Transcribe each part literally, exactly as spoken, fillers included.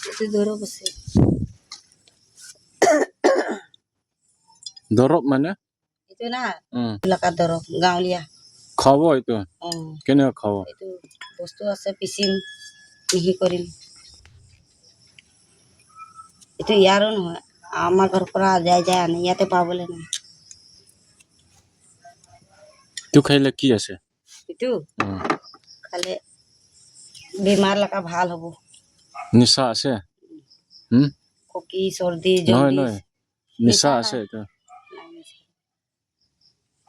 Itu doro besi. Doro mana? Itu na, hmm, laka doro, gaonliya. Khabo itu. Hmm. Kene khabo? Itu bostu ase pisim, mihi korim. Itu yaro no, amar ghor pora jai jai ane, yate pabole na. Itu khaile ki ase? Itu? Hmm. Khale bimar laka bhal hobo. Nisa ase? Hmm? Khoki, sordi, jaundice. Nohoi, nohoi. Nisa ase itu.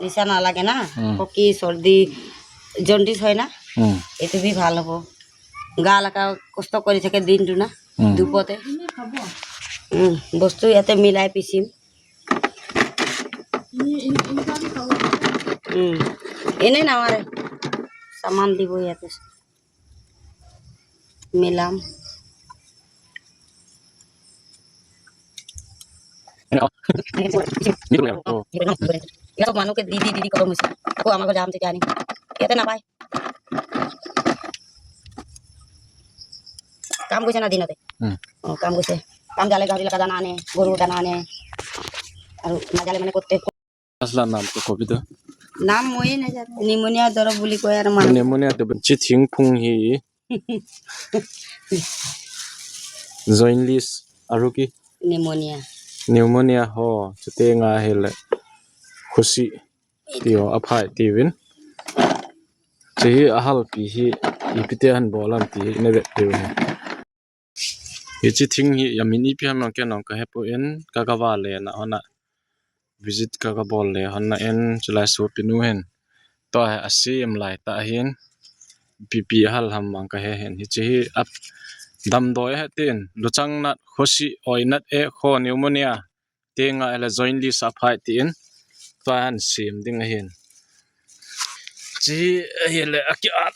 Nisa nalage na. Hmm. Khoki, sordi, jaundice hoi na. Hmm. Itu bhi bhal hobo. Ga laka kosto kori thake din tu na. Hmm. Dupote. Hmm. Bostu yate milai pisim. Hmm. Ene na mare. Saman dibo yate. Milam. Ina manu ke didi, didi ko musi. Ko ama ko jam te jani. Yate na pai. Kam koise na din ate. Hmm. Oh, kam koise. Kam jale gari laka jana ane, goru jana ane. Aru na jale mane kotte. Asla nam to kopi to? Nam moi na jane. Pneumonia doro buli ko yar man. Pneumonia to chi thingphung hi. Jaundice aru ki? Pneumonia. Pneumonia ho, chute nga hile. Khosi. Ti ho, aphai ti vin. Chi hi ahal pi hi, ipi te han bol am ti hi, na vet diu hi. Hichi thing hi, amin ipi ham ke nong ka hepon, ka ka va le na hona. Visit ka ka bol le hona en, chulai sopinu hin. To hi asim lai ta hin. Ipi ipi ahal ham mang ka he hin. Hichi hi ap damdoi he tin. Luchang nat, khosi, oi nat e, kho pneumonia. Tenga ele jaundice aphai tin. Tua han sim ding ahin. Chi ele akiat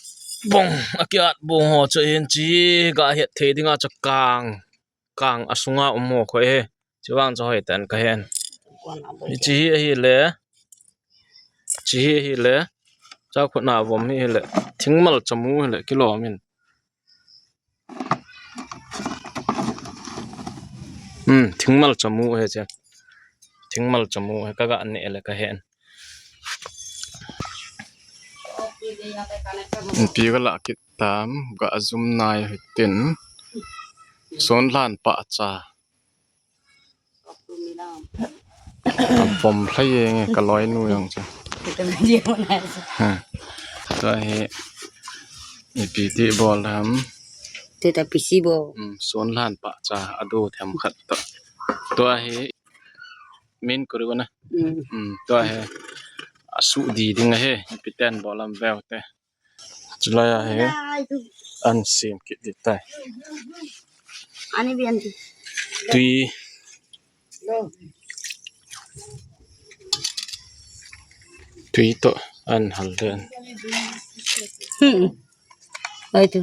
bong, akiat bong ho chu hin chi ga het thei dinga chu kang, kang asunga um ho kho e. Chi vang chu hoi tan ka hen. Chi hi ahile. Chi hi ahile. Cha khut na vom hi ahile. Thingmal chamu ahile kilom in. Hmm, thingmal chamu he che. Thingmal chamu he ka ga ne le ka hen. Pi ga la kit tam, ga zum nai hitin. Son lan pa cha. Avom lhai e nge ka loinu jong chu. Ha. Tua hi ipi ti bol ham. Te ta pisi bo. Hmm, son lan pa cha adu them khat to. Tua hi min kuri na. Hmm. Hmm, tua hi asu di ding ahi. Ipi ten bol ham veu te. Chulai a hi an sim kit di tai. Ani bian ti. Tui. Tui to an hal den. Hmm. Ai tu.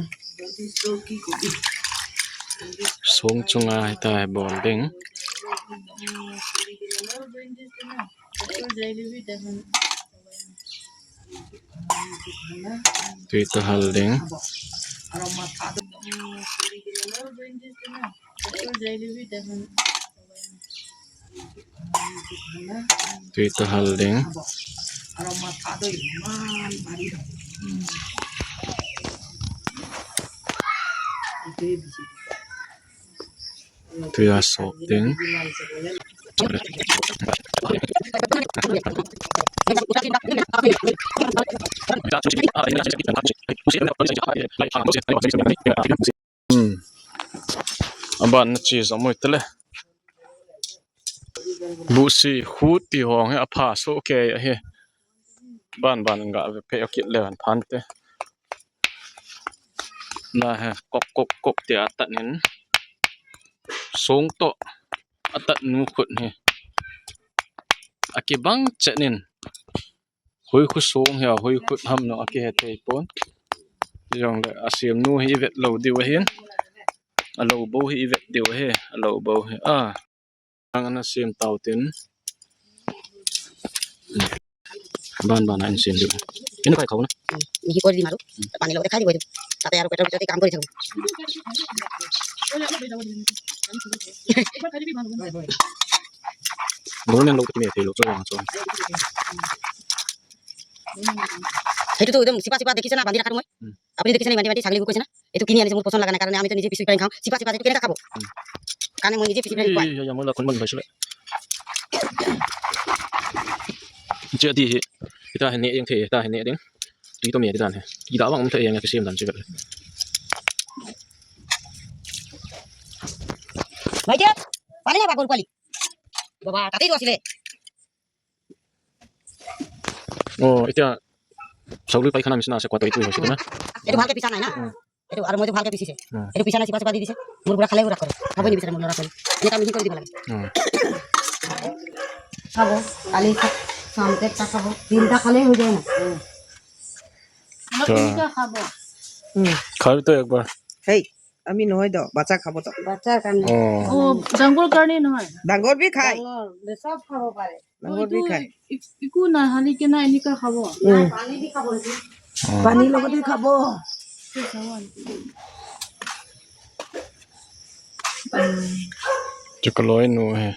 Song chunga hitai bol ding. Tui to hal ding. Tui to hal ding. Tui a sok ding. Hmm. Aban na chi zo moi tele. Busi khu ti hong he apha so ke he. Ban ban ga ve pe akit le han phan te. Na he kok kok kok te atan hin. Song to atat nu khut hi. Akibang chenin. Hui khu song hi a, hui khut ham no akihe thei pon. Jong le asim nu hi i vet lo diu ahin. Alo bo hi i vet diu ahi, alo bo hi. A. Ang ana sim tau tin. Ban ban a in sim diu. Ina kai khau na. Ni hi ko di maru. Pani lo te khai di ko. Tate aro petrol te kam ko di. Government lou kati me thei lou chu vang chu. সেইটো তো একদম চিপা চিপা দেখিছে না, বান্ধি ৰাখা মই। উম। আপুনি দেখিছেনে ইমান, ইমান ছাগলী কৈছে না? এইটো কিনি আনিছে, মোৰ পচন্দ লগা নাই, কাৰণে আমি তো নিজে পিচি পিচি খাওঁ। চিপা চিপা এইটো কেনেকে খাব? উম। কাৰণে মই নিজে পিচি পিচি খুৱাই। এই, এই, এই, মই লক্ষণ বন্ধ হৈছিলে। Che ti hi. Ita hi ne yang thei, ita hi ne ding. Ti to me ti dan hi. Ti da bang um thei yang ka sim dan che ka. Mai dia. Pani na bagol kuali. Baba, tati do asile. Oh, এতিয়া ছাগলী পায়খানা নিচিনা আছে, কোৱাটো এইটোৱে হৈছে না? এইটো ভালকে পিছা নাই না? উম। এইটো আৰু মইতো ভালকে পিচিছে। উম। এইটো পিছা নাই, চিপা চিপা দি দিছে। মোৰ বুঢ়া খালেও ৰাগ কৰে। খাবই নিবিচাৰে মোৰ ল'ৰা ছোৱালী। এনেকে আমি কি কৰি দিব লাগে? উম। খাব, কালি খা-, চামটেকটা খাব। তিনিটা খালেই হৈ যায় না। উম। অলপ তো তিনিটা খাব। উম। খাবি তো একবাৰ। হেই, আমি নহয় দ, বাচ্চা খাব তো। বাচ্চাৰ কাৰণে। অ। অ, ডাঙৰ কাৰণে নহয়। ডাঙৰ বি খায়। ডাঙৰ, চব খাব পাৰে। ডাঙৰ বি খায়। ই-, ইকো নাই, খালি কেনে এনেকা খাব। উম। পানী দি খাব নেকি? অ। পানী লগতে খাব। Chocolate nu he.